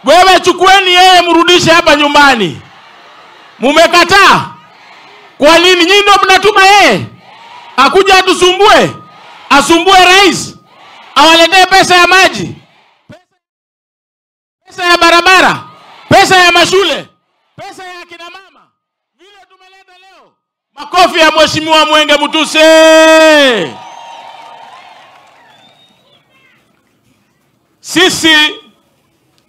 Wewe chukueni yeye mrudishe hapa nyumbani. Mumekataa? Kwa nini? Nyinyi ndio mnatuma yeye akuja atusumbue, asumbue rais, awaletee pesa ya maji, pesa ya barabara, pesa ya mashule, pesa ya akina mama. Vile tumeleta leo. Makofi ya Mheshimiwa Mwenge Mutuse. Sisi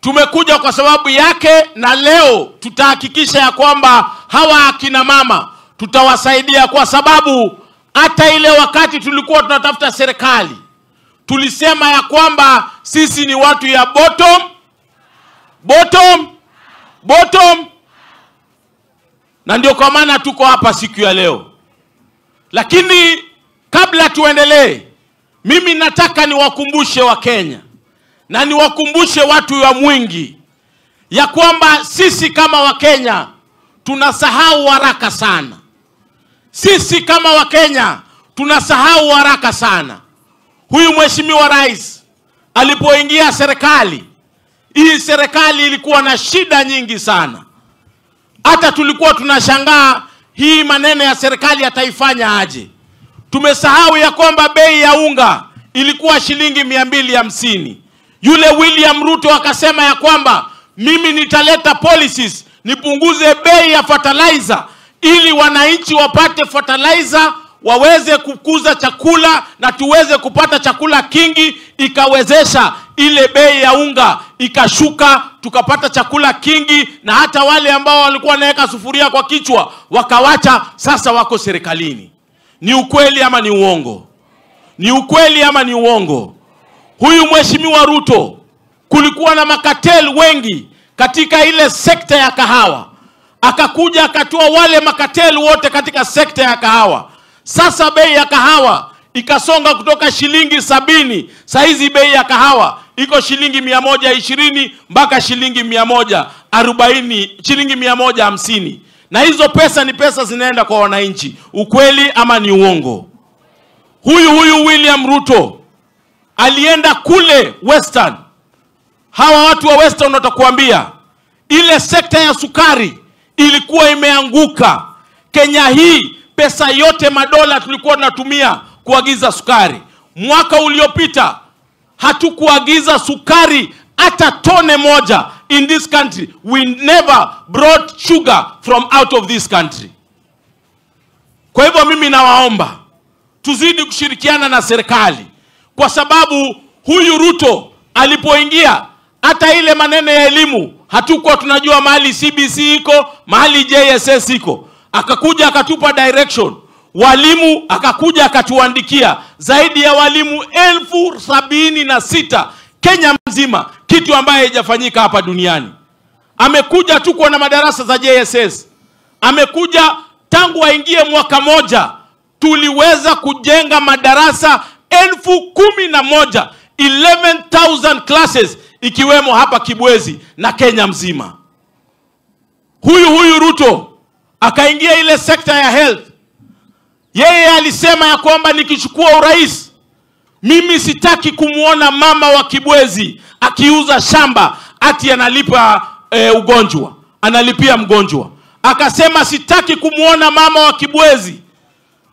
tumekuja kwa sababu yake, na leo tutahakikisha ya kwamba hawa akina mama tutawasaidia, kwa sababu hata ile wakati tulikuwa tunatafuta serikali tulisema ya kwamba sisi ni watu ya bottom, bottom, bottom, na ndio kwa maana tuko hapa siku ya leo. Lakini kabla tuendelee, mimi nataka niwakumbushe wa Kenya na niwakumbushe watu wa Mwingi ya kwamba sisi kama Wakenya tunasahau haraka sana. Sisi kama Wakenya tunasahau haraka sana. Huyu Mheshimiwa Rais alipoingia serikali, hii serikali ilikuwa na shida nyingi sana. Hata tulikuwa tunashangaa hii maneno ya serikali ataifanya aje. Tumesahau ya kwamba bei ya unga ilikuwa shilingi 250. Yule William Ruto akasema ya kwamba mimi nitaleta policies nipunguze bei ya fertilizer ili wananchi wapate fertilizer, waweze kukuza chakula na tuweze kupata chakula kingi. Ikawezesha ile bei ya unga ikashuka, tukapata chakula kingi, na hata wale ambao walikuwa wanaweka sufuria kwa kichwa wakawacha, sasa wako serikalini. Ni ukweli ama ni uongo? Ni ukweli ama ni uongo? Huyu Mheshimiwa Ruto, kulikuwa na makatel wengi katika ile sekta ya kahawa. Akakuja akatoa wale makatel wote katika sekta ya kahawa. Sasa bei ya kahawa ikasonga kutoka shilingi 70, saizi bei ya kahawa iko shilingi 120 mpaka shilingi 140, shilingi 150. Na hizo pesa ni pesa zinaenda kwa wananchi. Ukweli ama ni uongo? Huyu William Ruto alienda kule Western. Hawa watu wa Western watakuambia ile sekta ya sukari ilikuwa imeanguka. Kenya hii pesa yote madola tulikuwa tunatumia kuagiza sukari. Mwaka uliopita hatukuagiza sukari hata tone moja in this country. We never brought sugar from out of this country. Kwa hivyo mimi nawaomba tuzidi kushirikiana na serikali, kwa sababu huyu Ruto alipoingia hata ile maneno ya elimu hatukuwa tunajua mahali CBC iko, mahali JSS iko. Akakuja akatupa direction. Walimu akakuja akatuandikia zaidi ya walimu 76,000 Kenya mzima, kitu ambaye haijafanyika hapa duniani. Amekuja tuko na madarasa za JSS. Amekuja tangu aingie mwaka moja tuliweza kujenga madarasa 11,000, 11,000 classes, ikiwemo hapa Kibwezi na Kenya mzima. Huyu Ruto akaingia ile sekta ya health. Yeye alisema ya kwamba nikichukua urais mimi sitaki kumuona mama wa Kibwezi akiuza shamba ati analipa ugonjwa, analipia mgonjwa. Akasema sitaki kumuona mama wa Kibwezi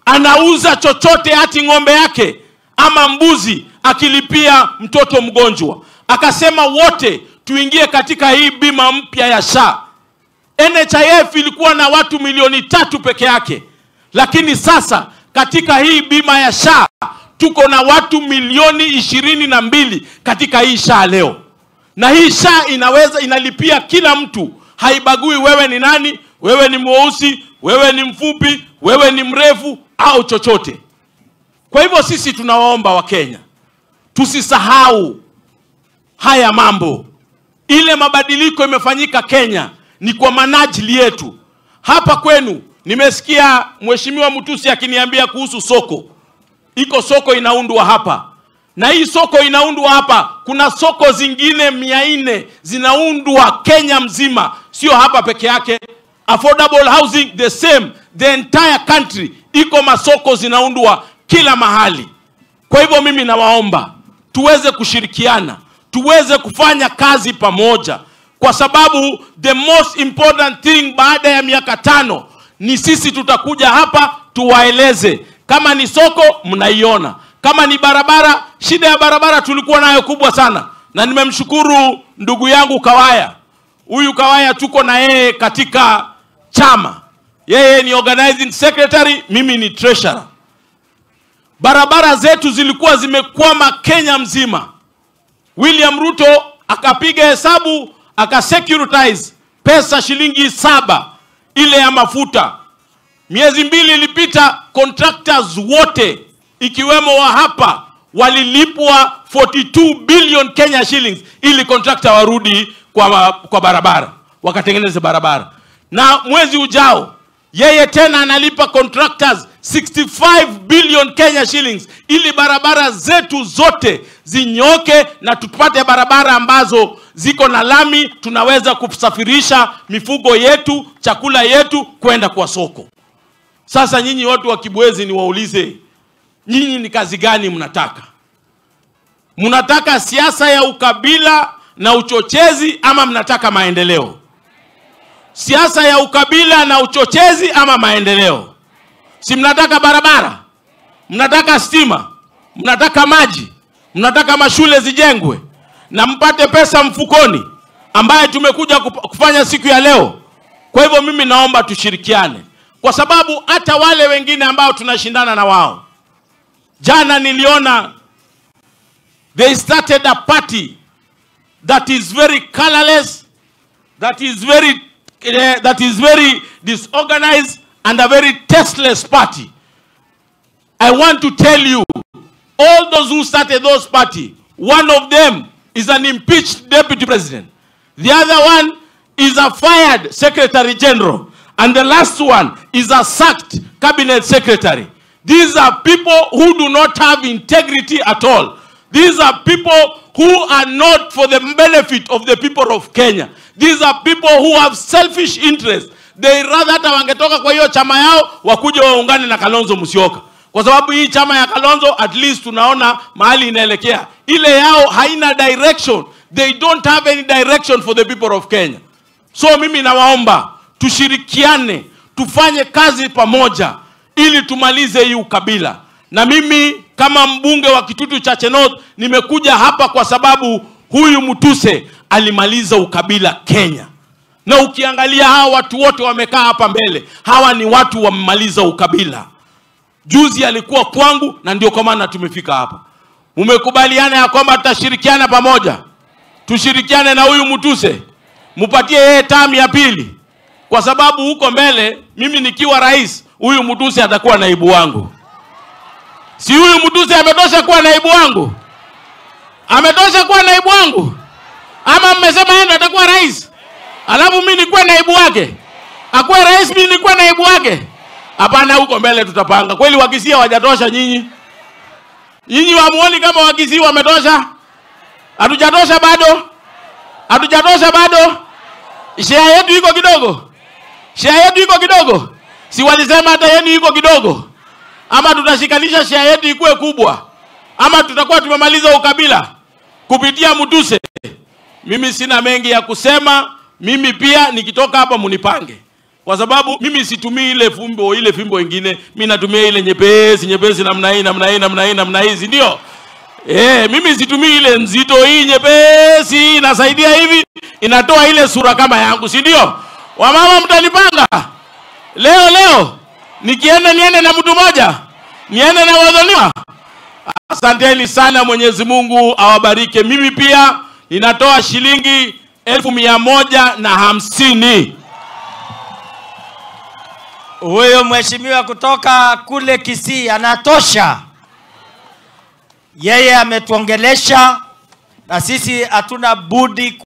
anauza chochote ati ng'ombe yake ama mbuzi akilipia mtoto mgonjwa. Akasema wote tuingie katika hii bima mpya ya SHA. NHIF ilikuwa na watu 3 milioni peke yake, lakini sasa katika hii bima ya SHA tuko na watu 22 milioni katika hii SHA leo. Na hii SHA inaweza inalipia kila mtu, haibagui wewe ni nani, wewe ni mweusi, wewe ni mfupi, wewe ni mrefu au chochote. Kwa hivyo sisi tunawaomba wa Kenya tusisahau haya mambo. Ile mabadiliko imefanyika Kenya ni kwa manajili yetu. Hapa kwenu nimesikia Mheshimiwa Mutuse akiniambia kuhusu soko. Iko soko inaundwa hapa. Na hii soko inaundwa hapa, kuna soko zingine 400 zinaundwa Kenya mzima, sio hapa peke yake. Affordable housing the same, the entire country iko masoko zinaundwa kila mahali. Kwa hivyo mimi nawaomba tuweze kushirikiana, tuweze kufanya kazi pamoja, Kwa sababu the most important thing baada ya miaka 5 ni sisi tutakuja hapa tuwaeleze. Kama ni soko mnaiona, kama ni barabara, shida ya barabara tulikuwa nayo kubwa sana. Na nimemshukuru ndugu yangu Kawaya. Huyu Kawaya tuko na yeye katika chama. Yeye ni organizing secretary, mimi ni treasurer. Barabara zetu zilikuwa zimekwama Kenya mzima. William Ruto akapiga hesabu, akasecuritize pesa shilingi 7 ile ya mafuta. Miezi 2 ilipita, contractors wote ikiwemo wa hapa walilipwa 42 billion Kenya shillings ili contractor warudi kwa barabara, wakatengeneze barabara. Na mwezi ujao yeye tena analipa contractors 65 billion Kenya shillings ili barabara zetu zote zinyoke na tupate barabara ambazo ziko na lami, tunaweza kusafirisha mifugo yetu, chakula yetu kwenda kwa soko. Sasa nyinyi watu wa Kibwezi niwaulize, nyinyi ni kazi gani mnataka? Mnataka siasa ya ukabila na uchochezi ama mnataka maendeleo? Siasa ya ukabila na uchochezi ama maendeleo? Si mnataka barabara? Mnataka stima? Mnataka maji? Mnataka mashule zijengwe? Na mpate pesa mfukoni ambaye tumekuja kufanya siku ya leo. Kwa hivyo mimi naomba tushirikiane, kwa sababu hata wale wengine ambao tunashindana na wao, jana niliona they started a party that is very colorless, that is very disorganized and a very tasteless party. I want to tell you, all those who started those party, one of them is an impeached deputy president. The other one is a fired secretary general. And the last one is a sacked cabinet secretary. These are people who do not have integrity at all. These are people who are not for the benefit of the people of Kenya. These are people who have selfish interests. They rather hata wangetoka kwa hiyo chama yao wakuje waungane na Kalonzo Musyoka. Kwa sababu hii chama ya Kalonzo at least tunaona mahali inaelekea. Ile yao haina direction. They don't have any direction for the people of Kenya. So mimi nawaomba tushirikiane, tufanye kazi pamoja ili tumalize hii ukabila. Na mimi kama mbunge wa Kitutu Chache North nimekuja hapa kwa sababu huyu Mutuse alimaliza ukabila Kenya. Na ukiangalia hawa watu wote wamekaa hapa mbele, hawa ni watu wamemaliza ukabila. Juzi alikuwa kwangu na ndio kwa maana tumefika hapa. Umekubaliana ya kwamba tutashirikiana pamoja. Tushirikiane na huyu Mutuse. Mupatie yeye term ya pili. Kwa sababu huko mbele mimi nikiwa rais, huyu Mutuse atakuwa naibu wangu. Si huyu Mutuse ametosha kuwa naibu wangu? Ametosha kuwa naibu wangu? Ama mmesema yeye ndo atakuwa rais? Alafu mimi nikuwe naibu wake? Akuwe rais mimi nikuwe naibu wake? Hapana, huko mbele tutapanga. Kweli Wakisii hawajatosha nyinyi? Nyinyi wamuoni kama Wakisii wametosha? Hatujatosha bado? Hatujatosha bado? Share yetu iko kidogo. Share yetu iko kidogo. Si walisema hata yenu iko kidogo? Ama tutashikanisha share yetu ikuwe kubwa? Ama tutakuwa tumemaliza ukabila kupitia Mutuse? Mimi sina mengi ya kusema. Mimi pia nikitoka hapa munipange. Kwa sababu mimi situmii ile fimbo ingine, mimi natumia ile nyepesi, nyepesi namna hii, namna hii, namna hii, namna hii, ndio? Mimi situmii ile nzito, hii nyepesi inasaidia hivi, inatoa ile sura kama yangu, si ndio? Wamama mtanipanga. Leo leo nikienda niende na mtu mmoja, niende na wadhoniwa. Asanteni sana, Mwenyezi Mungu awabariki. Mimi pia ninatoa shilingi 150,000. Huyo mheshimiwa kutoka kule Kisii anatosha. Yeye ametuongelesha na sisi hatuna budi